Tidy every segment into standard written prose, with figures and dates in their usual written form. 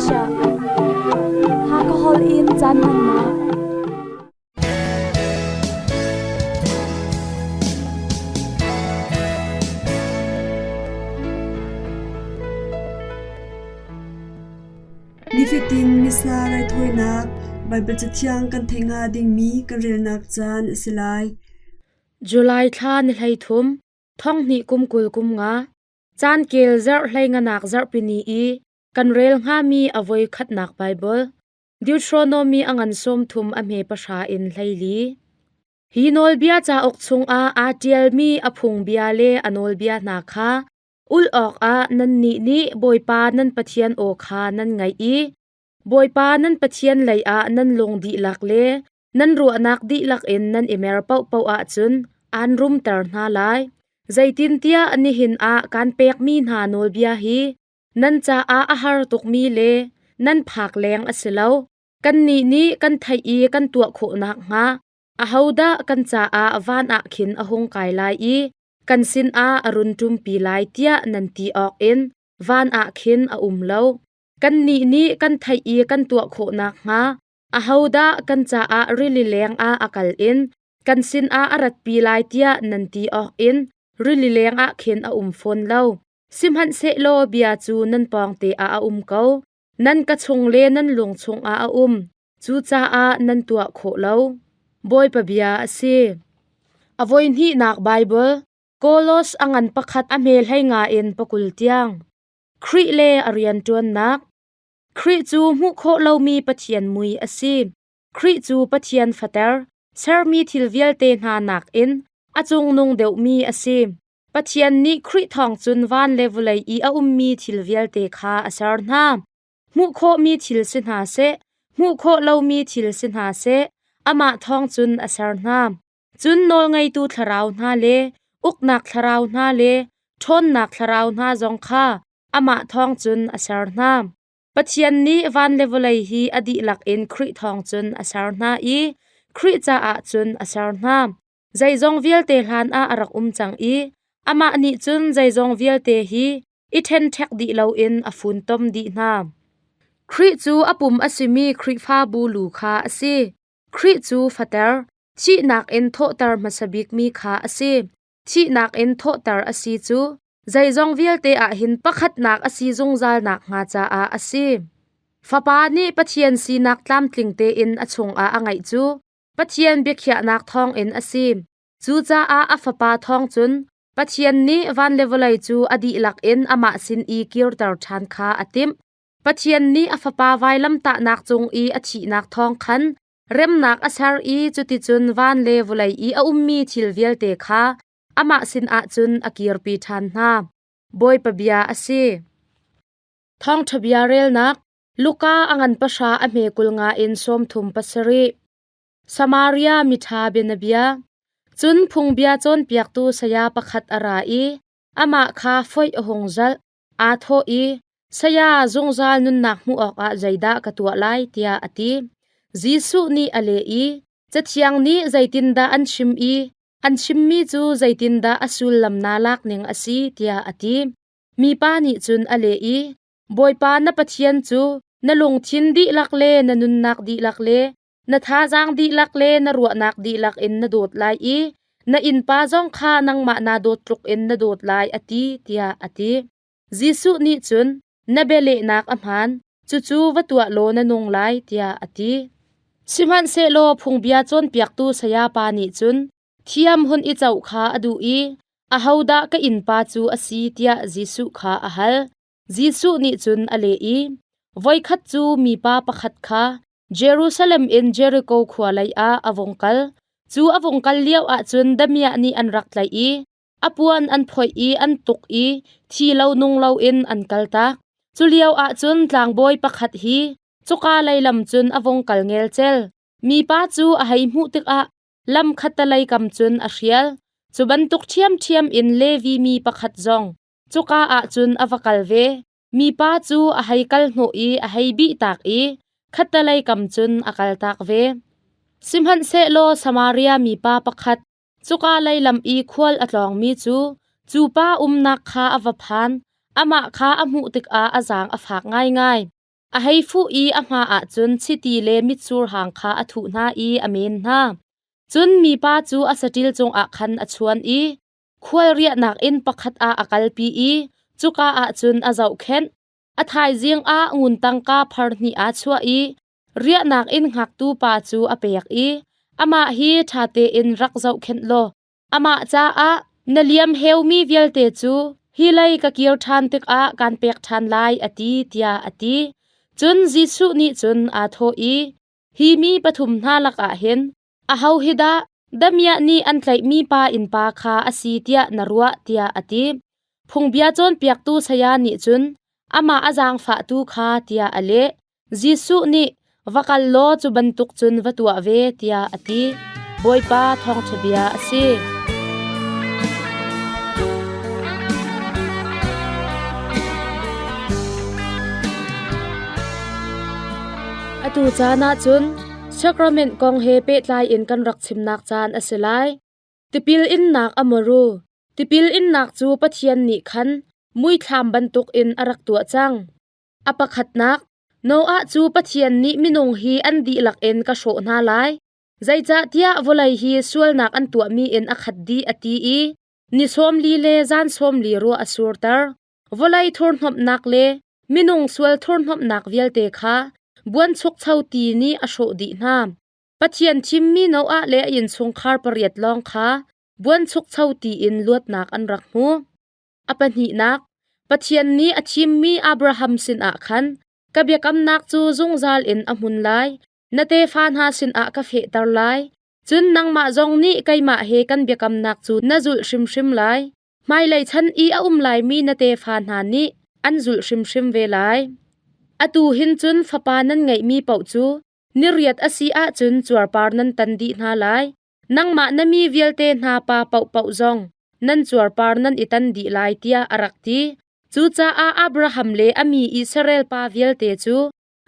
Asia. Hakha holh in caan hmannak. Nifatin Missa raithawinak Baibal Cathiang kan theih hnga dingmi kan relnak caan a si lai. July thla ni 13, thong hnih kum 20 kum nga, caan kel zarh hlei nganak zarhpini i kan rel hngami a voi khatnak Baibal Deuteronomy a ngan 30 a hme pahra in 14. Hi nawlbia cauk chungah aa ṭialmi a phungbia le a nawlbia hna kha ulh awkah nannih nih Bawipa nan Pathian aw kha nan ngaih i Bawipa nan Pathian leiah nan lung dihlak le nan ruahnak dihlak in nan i mer paohpaoh ahcun aan rumter hna lai. Zeitintiah nihin ah kaan pekmi hna nawlbia hi nan caah a har tukmi le nan phak leng a si lo. Kannih nih kan theih i kan tuah khawh nakhnga ahodah kan caah van ah khin a hung kai lai i kan sinah a run ṭumpi lai tiah nan ti awkin van ah khin a um lo. Kannih nih kan theih i kan tuah khawh nakhnga ahodah kan caah rili leng ah a kal in kan sinah a ratpi lai tiah nan ti awkin rili leng ah khin a um fawn lo. Sihmanhsehlaw bia cu nan pawngte ah a um ko, nan ka chung le nan lung chungah a um, cucaah nan tuah khawh lo. Bawipa bia a si. A voihnihnak Baibal, Kolos a ngan pakhat a hme hlei nga in pakul tiang. Khrih le a rianṭuannak. Khrih cu hmuh khawh lomi Pathian mui a si. Khrih cu Pathian fater, sermi thil vialte hna nakin a cungnung deuhmi a si. Pathian nih Khrih thawng cun van le vawlei i a ummi thil vialte kha a ser hna. Hmuh khawhmi thil si hna seh, hmuh khawh lomi thil si hna seh, amah thawng cun a ser hna. Cun nawlngeitu thlarau hna le uknak thlarau hna le ṭhawnnak thlarau hna zong kha amah thawng cun a ser hna. Pathian nih van le vawlei hi a dihlak in Khrih thawng cun a ser hna i Khrih caah cun a ser hna. Zeizong vialte hlan ah a rak um cang i amah nih cun zeizong vialte hi i ṭhenṭhek dih loin a funtom dih hna. Khrih cu a pum a simi Khrihfabu lu kha a si. Khrih cu fater, thihnak in thawhter hmasa bikmi kha a si. Thihnak in thawhter a si cu zeizong vialte ah hin pakhatnak a si zungzal nakhnga caah a si. Fapa nih Pathian sinak tlamtling tein a chungah a ngeih cu Pathian biakhiahnak thawngin a si. Cucaah a Fapa thawng cun Pathian nih van le vawlei cu a dihlak in amah sin i kirter ṭhan kha a timh. Pathian nih a Fapa vailamtahnak cung i a thihnak thawng khan remnak a ser i cuticun van le vawlei i a ummi thil vialte kha amah sinah cun a kirpi ṭhan hna. Bawipa bia a si. Thawngṭha bia relnak Luka a ngan pahra a hme 50 in 37. Samaria miṭha bianabia. Cun phungbia cawnpiaktu saya pakhat a ra i amah kha foih a hung zalh. Aa thawh i, Saya, zungzal nunnak hmuh awkah zeidah ka tuah lai? tiah a ti. Jesuh nih a leh i, Cathiang nih zeitindah an chim i an chimmi cu zeitindah a sullam naa lak ning a si? tiah a ti. Mipa nih cun a leh i, Bawipa na Pathian cu na lungthin dihlak le na nunnak dihlak le na thazaang dihlak le na ruahnak dihlak in na dawt lai i na innpa zong kha nangmah naa dawt tluk in na dawt lai a ti tiah a ti. Jesuh nih cun na bialehnak a hmaan, cucu va tuah law na nung lai tiah a ti. Sihmanhsehlaw phungbia cawnpiaktu sayapa nih cun thiam hun i coh kha a duh i ahodah ka innpa cu a si tiah Jesuh kha a hal. Jesuh nih cun a leh i, Voikhat cu mipa pakhat kha Jerusalem in Jeriko khua lei ah a vung kal. Cu a vung kal lio ah cun damiah nih an rak tlaih i a puan an phoih i an tuk i thi lo nung loin an kaltak. Cu lio ah cun tlangbawi pakhat hi cuka lei lam cun a vung kal ngelcel. Mipa cu a hei hmuh tikah lam khattelei kam cun a hrial. Cu bantuk ṭhiamṭhiam in Levi mi pakhat zong cuka ah cun a va kal ve. Mipa cu a hei kal hnawh i a hei bihtak i khattelei kam cun a kaltak ve. Sihmanhsehlaw Samaria mipa pakhat cuka lei lam i khual a tlawngmi cu cu pa umnak kha a va phan. Amah kha a hmuh tikah a zaang a fak ngaingai. A hei fuh i a hma ah cun chiti le mitsur hang kha a thuh hna i a men hna. Cun mipa cu a saṭil cungah khan a chuan i khual riahnak inn pakhat ah a kalpi i cuka ah cun a zohkhenh. A thaizing ah ngun tangka phar hnih aa chuah i riahnak inn hngaktu pa cu a pek i amah hi ṭha tein rak zohkhenh law amah caah na liam heumi vialte cu hi lei ka kir ṭhan tikah kaan pek ṭhan lai a ti tiah a ti. Cun Jesuh nih cun aa thawh i, Hi mi pathum hna lakah hin aho hi dah damiah nih an tlaihmi pa innpa kha a si tiah na ruah tiah a ti. Phungbia cawnpiaktu saya nih cun amah a zaangfahtu kha tiah a leh. Jesuh nih va kal law cu bantuk cun va tuah ve tiah a ti. Bawipa thawngṭha bia a si. Atu caan ah cun sacrament kong he pehtlai in kan rak chimnak caan a si lai. Tipil innak a muru. Tipil innak cu Pathian nih khan muithlam bantuk in a rak tuah cang. A pakhatnak, Noah cu Pathian nih minung hi an dihlak in ka hrawh hna lai. Zeicahtiah vawlei hi sualnak an tuahmi in a khat dih a ti i ni 40 le zan 40 ruah a surter. Vawlei thurhnawmhnak le minung sual thurhnawmhnak vialte kha buanchukcho ti nih a hrawh dih hna. Pathian thimmi Noah le a innchungkhar pariat lawng kha buanchukcho ti in luatnak an rak hmu. A pahnihnak, Pathian nih a thimmi Abraham sinah khan ka biakamnak cu zungzal in a hmun lai, na tefa hna sinah ka fehter lai, cun nangmah zong nih keimah he kan biakamnak cu na zulh hrimhrim lai. Hmailei chan i a um laimi na tefa hna nih an zulh hrimhrim ve lai. Atu hin cun fapa nan ngeihmi paoh cu ni riat a si ahcun cuarpar nan tan dih hna lai. Nangmah na mi vialte hna pa paohpaoh zong nan cuarpar nan i tan dih lai tiah a rak ti. Cucaah Abraham le a mi Israel pa vialte cu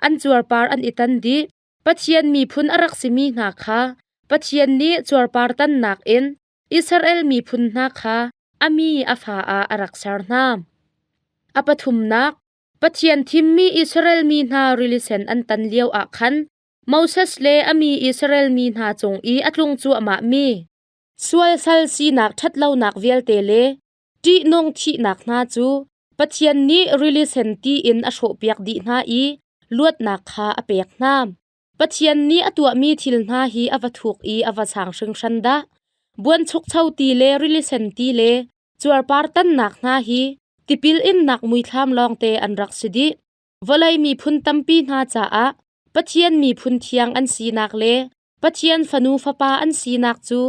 an cuarpar an i tan dih. Pathian miphun a rak simi hna kha Pathian nih cuarpar tannak in Israel miphun hna kha a mi a fa ah a rak ser hna. A pathumnak, Pathian thimmi Israel mi hna rili sen an tan lio ah khan Moses le a mi Israel mi hna cung i a tlung cuahmahmi sual sal sinak ṭhatlonak vialte le ṭihnung thihnak hna cu Pathian nih rili sen ti in a hrawhpiak dih hna i luatnak kha a pek hna. Pathian nih a tuahmi thil hna hi a va thuk i a va sang hringhran dah! Buanchukcho ti le rili sen ti le cuarpar tannak hna hi tipil innak muithlam lawngte an rak si dih. Vawlei miphun tampi hna caah Pathian miphun thiang an sinak le Pathian fanu fapa an sinak cu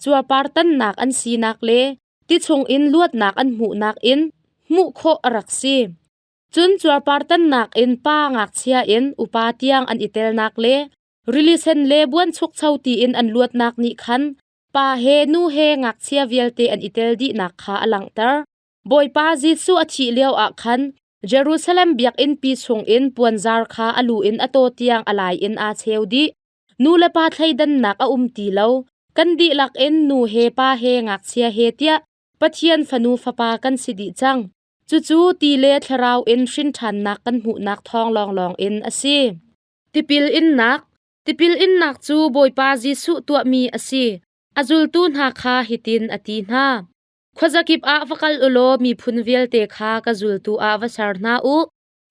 cuarpar tannak an sinak le ti chungin luatnak an hmuhnak in hmuh khawh a rak si. Cun cuarpar tannak in pa ngakchia in upa tiang an i telnak le rili sen le buanchukcho tiin an luatnak nih khan pa he nu he ngakchia vialte an i tel dihnak kha a langhter. Bawipa Jesuh a thih lioah khan Jerusalem biakinnpi chungin puanzar kha a lu in a taw tiang a lai in aa cheu dih. Nu le pa thleidannak a um ti lo. Kan dihlak in nu he pa he ngakchia he tiah Pathian fanu fapa kan si dih cang. Cucu ti le thlarau in hrin ṭhannak kan hmuhnak thawng lawnglawng in a si. Tipil innak Tipil innak cu Bawipa Jesuh tuahmi a si. A zultu hna kha hitin a ti hna. Khuazakip ah va kal u law miphun vialte kha ka zultu ah va ser hna u.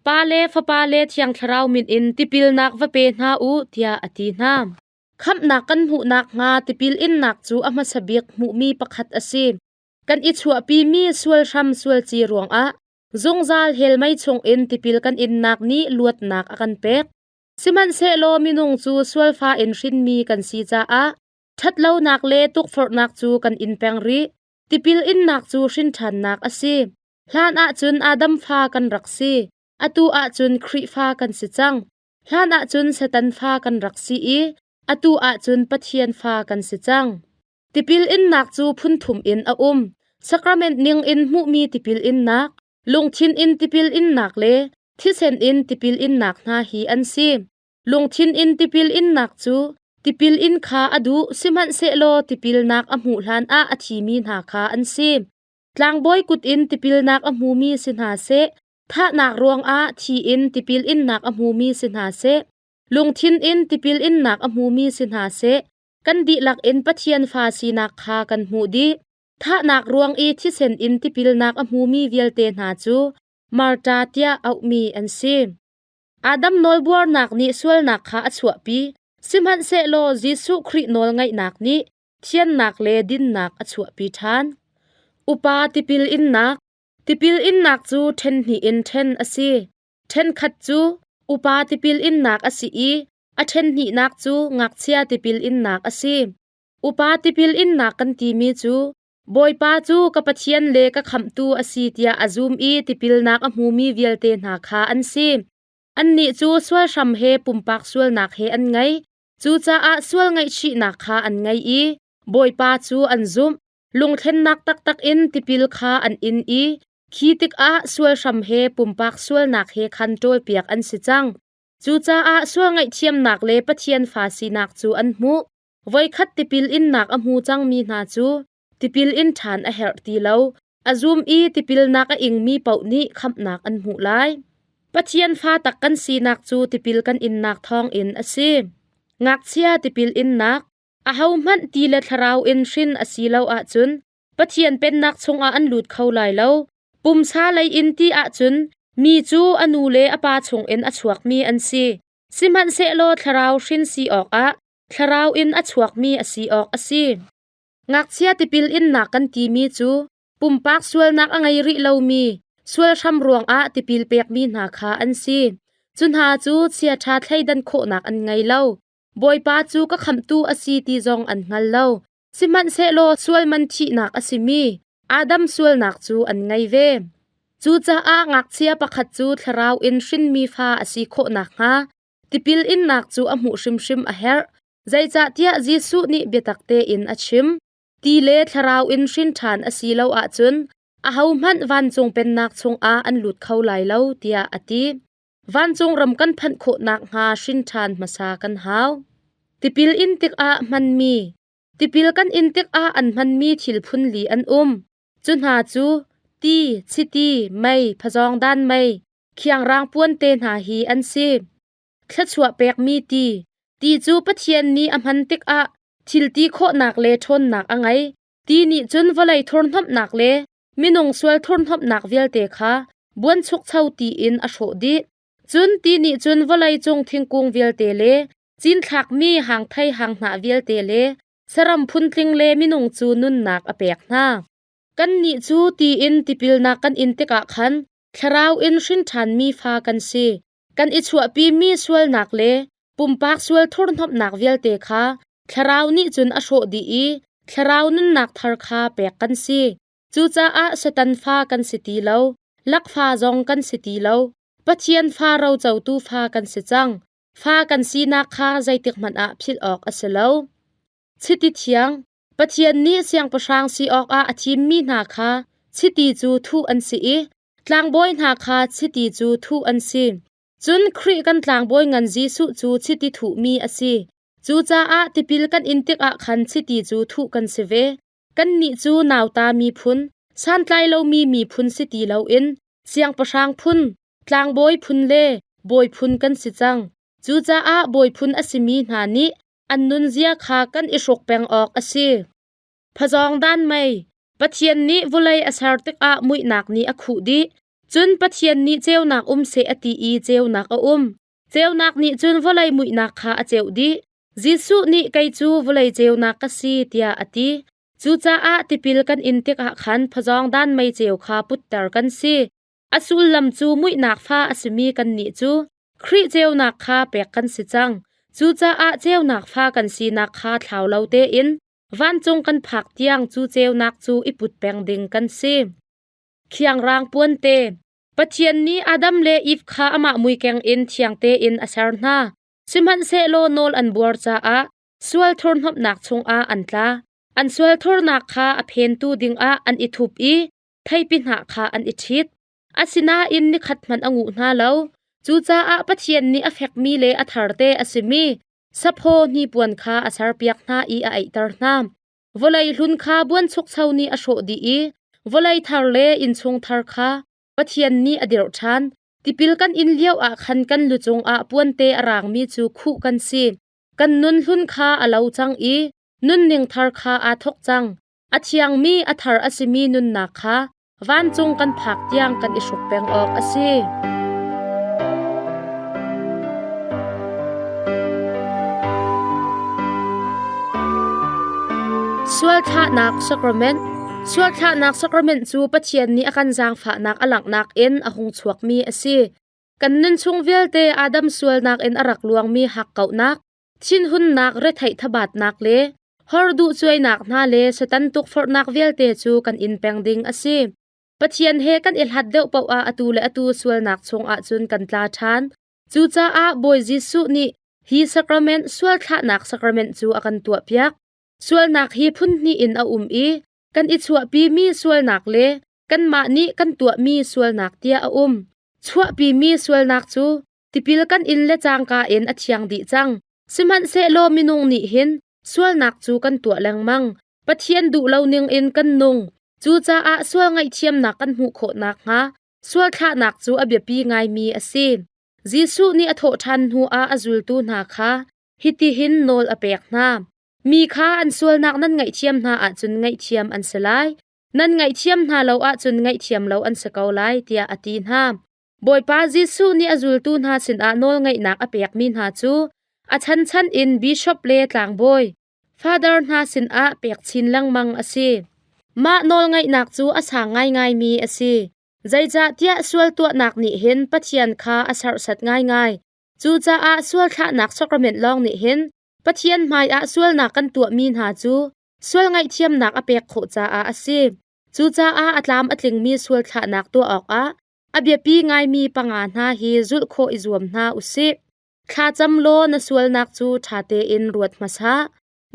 Pa le Fapa le Thiang Thlarau min in tipilnak va pe hna u, tiah a ti hna. Khamhnak kan hmuh nakhnga tipil innak cu a hmasa bik hmuhmi pakhat a si. Kan i chuahpimi sual hram sualci ruangah zungzal hell mei chungin tipil kan innak nih luatnak a kan pek. Sihmanhsehlaw minung cu sualfa in hrinmi kan si caah ṭhatlonak le tukforhnak cu kan in peng rih. Tipil innak cu hrinṭhannak a si. Hlan ahcun Adam fa kan rak si. Atu ahcun Khrihfa kan si cang. Hlan ahcun Satan fa kan rak si i atu ahcun Pathian fa kan si cang. Tipil innak cu phun thum in a um. Sacrament ning in hmuhmi tipil innak, lungthin in tipil innak le thisen in tipil innak hna hi an si. Lungthin in tipil innak cu tipil in kha a duh sihmanhsehlaw tipilnak a hmuh hlanah a thimi hna kha an si. Tlangbawi kut in tipilnak a hmumi si hna seh, Thahnak ruangah thi in tipil innak a hmumi si hna seh, lungthin in tipil innak a hmumi si hna seh, kan dihlak in Pathian fa sinak kha kan hmuh dih. Thahnak ruang i thisen in tipilnak a hmumi vialte hna cu Marta tiah auhmi an si. Adam nawlbuarnak nih sualnak kha a chuahpi, sihmanhsehlaw Jesuh Khrih nawlngaihnak nih thiannak le dinnak a chuahpi ṭhan. Upa tipil innak Tipil innak cu ṭhen hnih in ṭhen a si. Ṭhenkhat cu upa tipil innak a si i a ṭhen hnihnak cu ngakchia tipil innak a si. Upa tipil innak kan timi cu Bawipa cu ka Pathian le ka Khamhtu a si tiah a zum i tipilnak a hmumi vialte hna kha an si. Annih cu sual hram he pumpak sualnak he an ngei. Cucaah sual ngaihchihnak kha an ngei i Bawipa cu an zumh. Lungthlennak taktak in tipil kha an in i khi tikah sual hram he pumpak sualnak he khan ṭawlpiak an si cang. Cucaah sual ngaihthiamnak le Pathian fa sinak cu an hmuh. Voikhat tipil innak a hmu cangmi hna cu tipil in ṭhan a herh ti lo. A zum i tipilnak a ingmi paoh nih khamhnak an hmuh lai. Pathian fa tak kan sinak cu tipil kan innak thawngin a si. Ngakchia tipil innak, ahohmanh ti le thlarau in hrin a si lo ahcun Pathian Pennak chungah an lut kho lai lo. Pumsa lei in ti ahcun mi cu a nu le a pa chungin a chuakmi an si. Sihmanhsehlaw thlarau hrin si awkah thlarau in a chuakmi a si awk a si. Ngakchia tipil innak kan timi cu pumpak sualnak a ngei rih lomi sual hram ruangah tipil pekmi hna kha an si. Cu hna cu chiaṭha thleidan khawhnak an ngei lo. Bawipa cu ka khamhtu a si ti zong an hngal lo. Sihmanhsehlaw sual man thihnak a simi Adam sualnak cu an ngei ve. Cucaah ngakchia pakhat cu thlarau in hrinmi fa a si khawh nakhnga tipil innak cu a hmuh hrimhrim a herh. Zeicahtiah Jesuh nih biatak tein a chim. Ti le thlarau in hrin ṭhan a si lo ahcun ahohmanh vancung pennak chungah an lut kho lai lo tiah a ti. Vancung ram kan phanh khawh nakhnga hrin ṭhan hmasa kan hau. Tipil in tikah hmanmi Tipil kan in tikah an hmanmi thil phun li an um. Cu hna cu ti, chiti, mei, phazawngdan mei, khiangrang puan te hna hi an si. Thluachuah pekmi ti. Ti cu Pathian nih a hman tikah thil ti khawhnak le ṭhawnnak a ngei. Ti nih cun vawlei thurhnomhnak le minung sual thurhnomhnak vialte kha buanchukcho tiin a hrawh dih. Cun ti nih cun vawleicung thingkung vialte le cinthlakmi hangthei hanghnah vialte le saram phuntling le minung cu nunnak a pek hna. Kannih cu ti in tipilnak kan in tikah khan thlarau in hrin ṭhanmi fa kan si. Kan i chuahpimi sualnak le pumpak sual thurhnomhnak vialte kha thlarau nih cun a hrawh dih i thlarau nunnak thar kha pek kan si. Cucaah Satan fa kan si ti lo, lakfa zong kan si ti lo, Pathian fa rocotu fa kan si cang. Fa kan sinak kha zeitikhmanh ah philh awk a si lo. Chiti thiang, Pathian nih siangpahrang si awkah a thimmi hna kha chiti cu thuh an si i tlangbawi hna kha chiti cu thuh an si. Cun Khrih kan tlangbawi ngan Jesuh cu chiti thuhmi a si. Cucaah tipil kan in tikah khan chiti cu thuh kan si ve. Kannih cu nauta miphun, santlai lomi miphun si ti loin siangpahrang phun, tlangbawi phun le bawi phun kan si cang. Cucaah bawi phun a simi hna nih an nunzia kha kan i hruk peng awk a si. Phazawngdan mei, Pathian nih vawlei a ser tikah muihnak nih a khuh dih. Cun Pathian nih ceunak um seh a ti i ceunak a um. Ceunak nih cun vawlei muihnak kha a ceuh dih. Jesuh nih kei cu vawlei ceunak ka si tiah a ti. Cucaah tipil kan in tikah khan phazawngdan mei ceu kha putter kan si. A sullam cu muihnak fa a simi kannih cu Khrih ceunak kha pek kan si cang. Cucaah ceunak fa kan sinak kha thlau lo tein vancung kan phak tiang cu ceunak cu i put peng ding kan si. Khiangrang puante Pathian nih Adam le Eve kha amah muikeng in thiang tein a ser hna. Sihmanhsehlaw nawl an buar caah sual thurhnomhnak chungah an tla. An sual thurnak kha a phentu dingah an i thup i theipi hnah kha an i ṭhit. Asinain nikhat hmanh a nguh hna lo. Cucaah Pathian nih a fekmi le a tharte a simi saphaw hnipuan kha a serpiak hna i a eihter hna. Vawlei hlun kha buanchukcho nih a hrawh dih i vawlei thar le innchung thar kha Pathian nih a dirh ṭhan. Tipil kan in lio ah khan kan lu cungah puante a raangmi cu khuh kan si. Kan nun hlun kha a lo cang i nunning thar kha aa thawk cang. A thiangmi a thar a simi nunnak kha vancung kan phak tiang kan i hruk peng awk a si. Sualthlahnak Sacrament Sualthlahnak Sacrament cu Pathian nih a kan zaangfahnak a langhnak in a hung chuakmi a si. Kan nunchung vialte Adam sualnak in a rak luangmi hakkauhnak, thinhunnak, retheih thabatnak le horduh cuainak hna le Satan tukforhnak vialte cu kan in peng ding a si. Pathian he kan i hlat deuh paoh ah atu le atu sualnak chungah cun kan tla ṭhan. Cucaah Bawi Jesuh nih hi sacrament sualthlahnak sacrament cu a kan tuahpiak. Sualnak hi phun hnih in a um i kan i chuahpimi sualnak le kanmah nih kan tuahmi sualnak tiah a um. Chuahpimi sualnak cu tipil kan in le cangka in a thiang dih cang. Sihmanhsehlaw minung nih hin sualnak cu kan tuah lengmang. Pathian duh lo ning in kan nung. Cucaah sual ngaihthiamnak kan hmuh khawh nakhnga sual thlahnak cu a biapi ngaimi a si. Jesuh nih a thawh ṭhan hnuah a zultu hna kha hitihin nawl a pek hna. Mi kha an sualnak nan ngaihthiam hna ahcun ngaihthiam an si lai. Nan ngaihthiam hna lo ahcun ngaihthiam lo an si ko lai, tiah a ti hna. Bawipa Jesuh nih a zultu hna sinah nawlngeihnak a pekmi hna cu a chanchan in bishop le tlangbawi, father hna sinah pek chin lengmang a si. Mah nawlngeihnak cu a sang ngaingaimi a si. Zeicahtiah sual tuahnak nih hin Pathian kha a serhsat ngaingai. Cucaah sual thlahnak sacrament lawng nih hin Pathian hmaiah sualnak kan tuahmi hna cu sual ngaihthiamnak a pek khawh caah a si. Cucaah a tlam a tlingmi sual thlahnak tuah awkah a biapi ngaimi panga hna hi zulh khawh i zuam hna u sih. Thlacam law na sualnak cu ṭha tein ruat hmasa.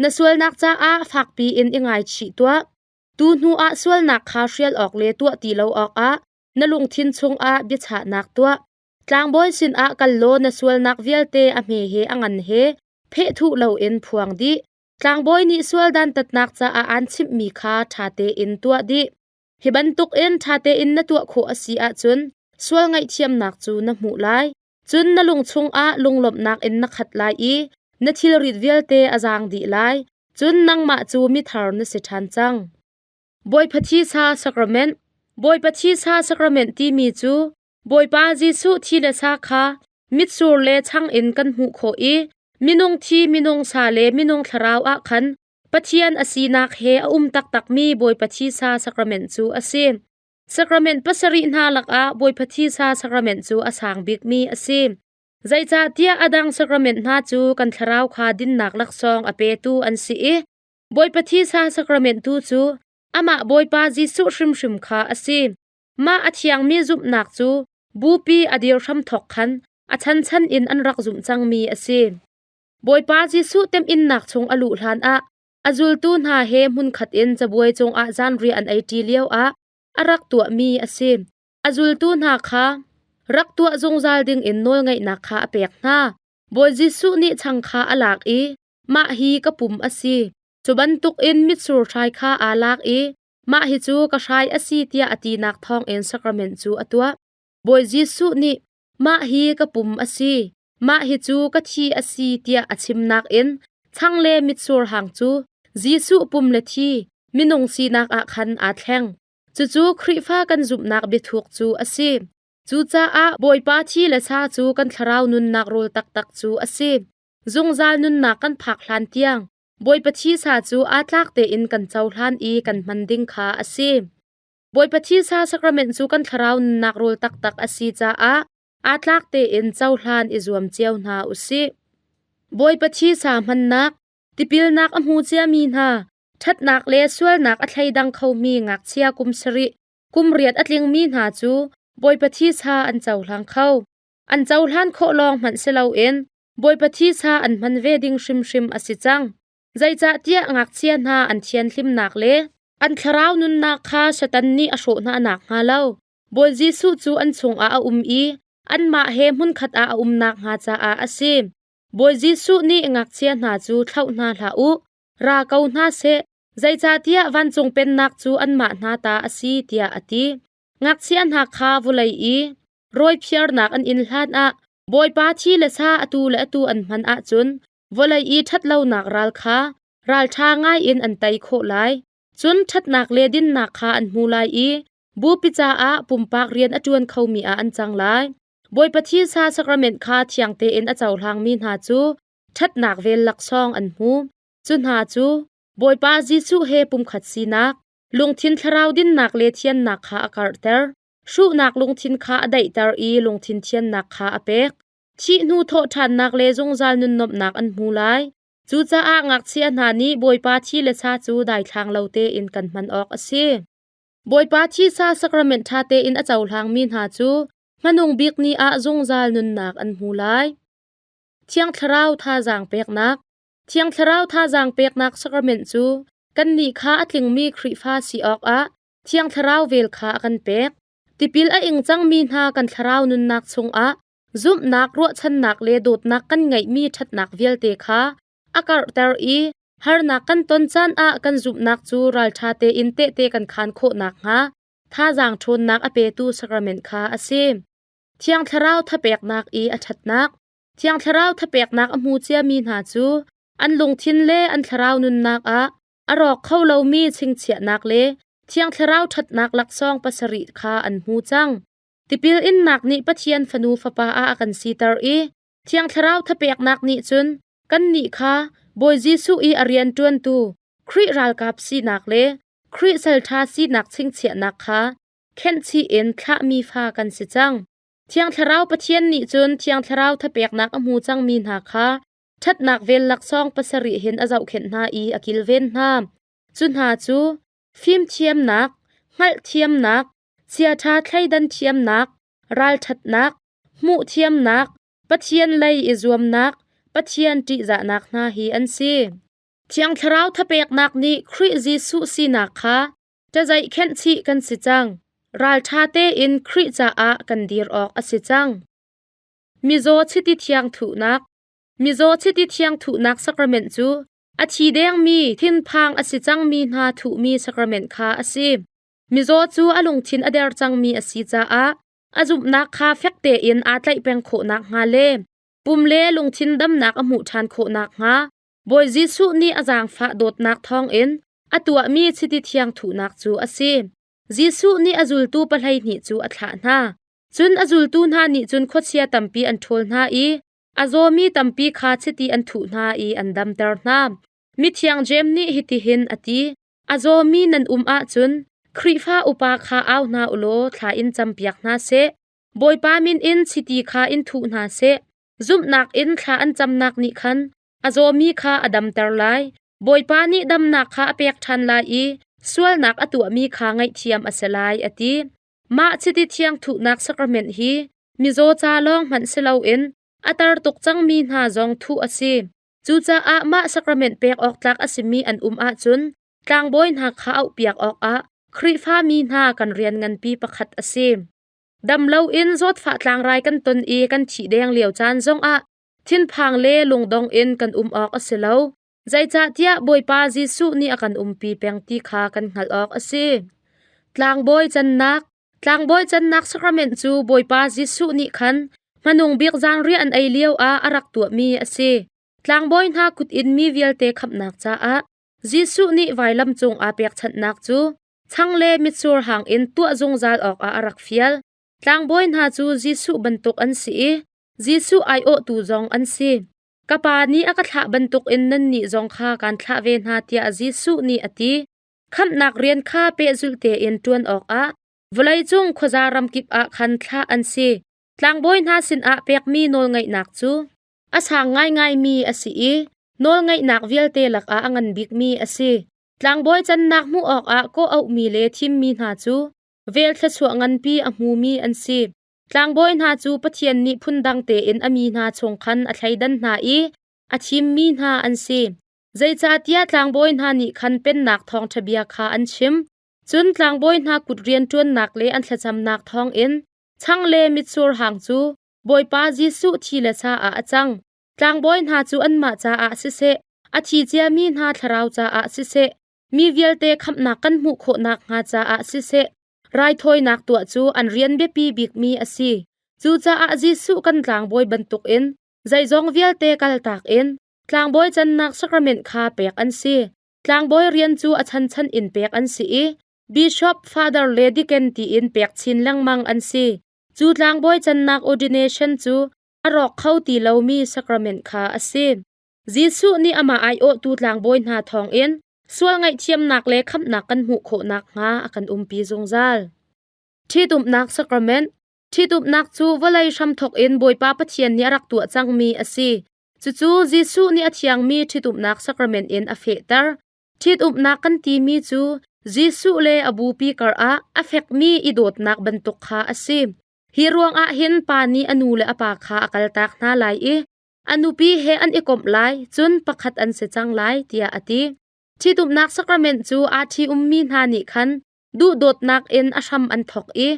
Na sualnak caah fakpi in i ngaichih tuah. Tu hnuah sualnak kha hrial awk le tuah ti lo awkah na lungthin chungah biachahnak tuah. Tlangbawi sinah kal law na sualnak vialte a hme he a ngan he phehthuh loin phuang dih. Tlangbawi nih sual dantatnak caah aan chimhmi kha ṭha tein tuah dih. Hi bantukin ṭha tein na tuah khawh a si ahcun sual ngaihthiamnak cu na hmuh lai. Cun na lung chungah lunglawmhnak in na khat lai i na thilrit vialte a zaang dih lai. Cun nangmah cu mithar na si ṭhan cang. Bawipa Thisa Sacrament Bawipa Thisa Sacrament timi cu Bawipa Jesuh thi le sa kha mitsur le chang in kan hmuh khawh i minung thi minung sa le minung thlarau ah khan Pathian a sinak he a um taktakmi Bawipa Thisa Sacrament cu a si. Sacrament pasarih hna lakah Bawipa Thisa Sacrament cu a sang bikmi a si. Zeicahtiah a dang sacrament hna cu kan thlarau kha dinnak laksawng a petu an si i Bawipa Thisa Sacrament tu cu amah Bawipa Jesuh hrimhrim kha a si. Mah a thiangmi zumhnak cu bupi a dir hramthawk khan a chanchan in an rak zumh cangmi a si. Bawipa Jesuh temhinnak chung a luh hlanah a zultu hna he hmunkhat in cabuai cungah zanriah an eiṭi lioah a rak tuahmi a si. A zultu hna kha rak tuah zungzal dingin nawlngeihnak kha a pek hna. Bawi Jesuh nih chang kha a lak i mah hi ka pum a si. Cu bantukin mitsur hrai kha aa lak i mah hi cu ka hrai a si tiah a tinak thawngin sacrament cu a tuah. Bawi Jesuh nih mah hi ka pum a si, mah hi cu ka thi a si tiah a chimnak in chang le mitsur hang cu Jesuh pum le thi minung sinak ah khan aa thleng. Cucu Khrihfa kan zumhnak biathuk cu a si. Cucaah Bawipa thi le sa cu kan thlarau nunnak rawl taktak cu a si. Zungzal nunnak kan phak hlan tiang Bawipa thisa cu aa tlak tein kan cohlan i kan hman ding kha a si. Bawipa thisa sacrament cu kan thlarau nunnak rawl taktak a si caah aa tlak tein cohlan i zuam cio hna u sih. Bawipa thisa hmannak, tipilnak a hmu ciami hna, ṭhatnak le sualnak a thleidang khomi ngakchia kum sarih, kum riat a tlingmi hna cu Bawipa thisa an cohlang kho. An cohlan khawh lawng hmanh si loin Bawipa thisa an hman ve ding hrimhrim a si cang. Zeicahtiah ngakchia hna an thianhlimnak le an thlarau nunnak kha Satan nih a hrawh hna nakhnga lo Bawi Jesuh cu an chungah a um i anmah he hmunkhat ah a um nakhnga caah a si. Bawi Jesuh nih ngakchia hna cu thlauh hna hlah u, ra ko hna seh, zeicahtiah vancung pennak cu anmah hna ta a si, tiah a ti. Ngakchia hna kha vawlei i rawiphiarnak an inn hlanah Bawipa thi le sa atu le atu an hman ahcun vawlei i ṭhatlonak ral kha ralṭha ngaiin an tei khawh lai. Cun ṭhatnak le dinnak kha an hmu lai i bupi caah pumpak rian a ṭuan khomi ah an cang lai. Bawipa thisa sacrament kha thiang tein a cohlangmi hna cu ṭhatnak vel laksawng an hmu. Cu hna cu Bawipa Jesuh he pumkhat sinak, lungthin thlarau dinnak le thiannak kha a karhter, hruhnak lungthin kha a daihter i lungthin thiannak kha a pek. Thih hnu thawhṭhannak le zungzal nunnuamhnak an hmu lai. Cucaah ngakchia hna nih Bawipa thi le sa cu daithlang lo tein kan hman awk a si. Bawipa thisa sacrament ṭha tein a cohlangmi hna cu hmanung bik ni ah zungzal nunnak an hmu lai. Thiang Thlarau thazaang peknak Thiang Thlarau thazaang peknak sacrament cu kannih kha a tlingmi Khrihfa si awkah Thiang Thlarau vel kha a kan pek. Tipil a ing cangmi hna kan thlarau nunnak chungah zumhnak, ruahchannak le dawtnak kan ngeihmi ṭhatnak vialte kha a karhter i harnak kan ton caan ah kan zumhnak cu ralṭha tein tehte kan khaan khawh nakhnga thazaang ṭhawnnak a petu sacrament kha a si. Thiang Thlarau thapeknak i a ṭhatnak Thiang Thlarau thapeknak a hmu ciami hna cu an lungthin le an thlarau nunnak ah a rawk kho lomi chingchiahnak le Thiang Thlarau ṭhatnak laksawng pasarih kha an hmu cang. Tipil innak nih Pathian fanu fapa ah a kan siter i Thiang Thlarau thapeknak nih cun kannih kha Bawi Jesuh i a rian ṭuantu Khrih ralkap sinak le Khrih salṭha sinak chingchiahnak kha khenhchih in thlahmi fa kan si cang. Thiang Thlarau Pathian nih cun Thiang Thlarau thapeknak a hmu cangmi hna kha ṭhatnak vel laksawng pasarih hin a zohkhenh hna i a kilven hna. Cu hna cu fimthiamnak, hngalhthiamnak, chiaṭha thleidan thiamnak, ralṭhatnak, hmuhthiamnak, Pathian lei i zuamnak, Pathian ṭihzahnak hna hi an si. Thiang Thlarau thapeknak nih Khrih Jesuh sinak kha ṭazeih khenhchih kan si cang. Ralṭha tein Khrih caah kan dir awk a si cang. Mizaw chiti thiang thuhnak Mizaw chiti thiang thuhnak sacrament cu a thi dengmi thinphang a si cangmi hna thuhmi sacrament kha a si. Mizaw cu a lungthin a der cangmi a si caah a zumhnak kha fek tein aa tlaih peng khawh nakhnga le pum le lungthin damnak a hmuh ṭhan khawh nakhnga Bawi Jesuh nih a zaangfah dawtnak thawngin a tuahmi chiti thiang thuhnak cu a si. Jesuh nih a zultu 12 cu a thlah hna. Cun a zultu hna nih cun khuachia tampi an ṭhawl hna i a zawmi tampi kha chiti an thuh hna i an damter hna. Mithiang Jeim nih hitihin a ti: A zawmi nan um ahcun Khrihfa upa kha au hna u law thla in campiak hna seh. Bawipa min in chiti kha in thuh hna seh. Zumhnak in thla an camnak nih khan a zawmi kha a damter lai. Bawipa nih damnak kha a pek ṭhan lai i sualnak a tuahmi kha ngaihthiam a si lai, a ti. Mah chiti thiang thuhnak sacrament hi mizaw ca lawng hmanh si loin a tar tuk cangmi hna zong thuh a si. Cucaah mah sacrament pek awk tlak a simi an um ahcun tlangbawi hna kha auhpiak awkah Khrihfami hna kan rian nganpi pakhat a si. Dam loin zawtfah tlangrai kan ton i kan thih deng lio caan zongah thinphang le lungdong in kan um awk a si lo. Zeicahtiah Bawipa Jesuh nih a kan umpi peng ti kha kan hngalh awk a si. Tlangbawi cannak Tlangbawi cannak sacrament cu Bawipa Jesuh nih khan hmanung bik zanriah an ei lio ah a rak tuahmi a si. Tlangbawi hna kut in mi vialte khamhnak caah Jesuh nih vailam cung aa pekchanhnak cu chang le mitsur hang in tuah zungzal awkah a rak fial. Tlangbawi hna cu Jesuh bantuk an si i Jesuh aiawhtu zong an si. Ka Pa nih a ka thlah bantukin nannih zong kha kaan thlah ve hna tiah Jesuh nih a ti. Khamhnak rian kha pehzulh tein ṭuan awkah vawleicung khuaza ramkip ah khan thlah an si. Tlangbawi hna sinah pekmi nawlngeihnak cu a sang ngaingaimi a si i nawlngeihnak vialte lakah a ngan bikmi a si. Tlangbawi cannak hmuh awkah kawh auhmi le thimmi hna cu vel thluachuah nganpi a hmumi an si. Tlangbawi hna cu Pathian nih phundang tein a mi hna chung khan a thleidan hna i a thimmi hna an si. Zeicahtiah tlangbawi hna nih khan pennak thawngṭha bia kha an chim. Cun tlangbawi hna kut rianṭuannak le an thlacamnak thawngin chang le mitsur hang cu Bawipa Jesuh thi le sa ah a cang. Tlangbawi hna cu anmah caah siseh, a thi ciami hna thlarau caah siseh, mi vialte khamhnak kan hmuh khawh nakhnga caah siseh, Raithawinak tuah cu an rian biapi bikmi a si. Cucaah Jesuh kan tlangbawi bantukin zeizong vialte kaltak in tlangbawi cannak sacrament kha pek an si. Tlangbawi rian cu a chanchan in pek an si i bishop, father le deacon tiin pek chin lengmang an si. Cu tlangbawi cannak ordination cu a rawk kho ti lomi sacrament kha a si. Jesuh nih amah aiawhtu tlangbawi hna thawngin sual ngaihthiamnak le khamhnak kan hmuh khawh nakhnga a kan umpi zungzal. Ṭhitumnak sacrament. Ṭhitumnak cu vawlei hramthawk in Bawipa Pathian nih a rak tuah cangmi a si. Cucu Jesuh nih a thiangmi ṭhitumnak sacrament in a fehter. Ṭhitumnak kan timi cu Jesuh le a bupi karah a fekmi i dawtnak bantuk kha a si. Hi ruangah hin pa nih a nu le a pa kha a kaltak hna lai i a nupi he an i komh lai, cun pakhat an si cang lai, tiah a ti. Ṭhitumnak sacrament cu aa ṭhi-ummi hna nih khan duhdawtnak in a hram an thawk i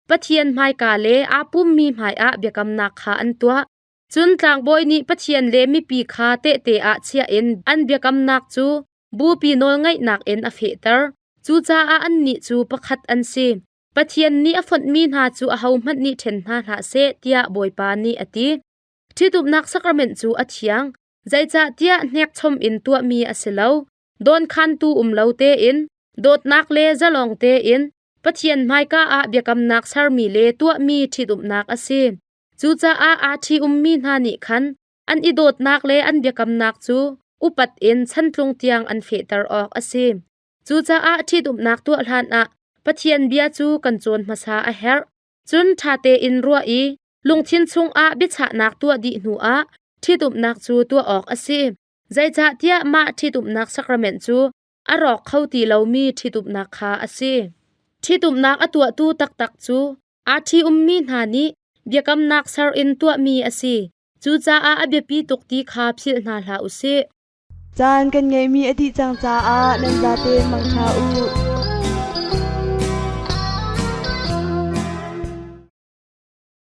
Pathian hmaika le aa pummi hmaiah biakamnak kha an tuah. Cun tlangbawi nih Pathian le mipi kha tehte ah chiah in an biakamnak cu bupi nawlngaihnak in a fehter. Cucaah annih cu pakhat an si. Pathian nih a fonhmi hna cu ahohmanh nih ṭhen hna hlah seh, tiah Bawipa nih a ti. Ṭhitumnak sacrament cu a thiang, zeicahtiah hnekchom in tuahmi a si lo. Dawnkhantu um lo tein, dawtnak le zalong tein Pathian hmaika ah biakamnak sermi le tuahmi ṭhitumnak a si. Cucaah aa ṭhi-ummi hna nih khan an i dawtnak le an biakamnak cu upat in chantlung tiang an fehter awk a si. Cucaah ṭhitumnak tuah hlanah Pathian bia cu kan cawn hmasa a herh. Cun ṭha tein ruah i lungthin chungah biachahnak tuah dih hnuah ṭhitumnak cu tuah awk a si. Zeicahtiah mah ṭhitumnak sacrament cu a rawk kho ti lomi ṭhitumnak kha a si. Ṭhitumnak a tuahtu taktak cu aa ṭhi-ummi hna nih biakamnak ser in tuahmi a si. Cucaah a biapi tuk ti kha philh hna hlah u sih. Caan kan ngeihmi a dih cang caah nan zaten mangṭha u.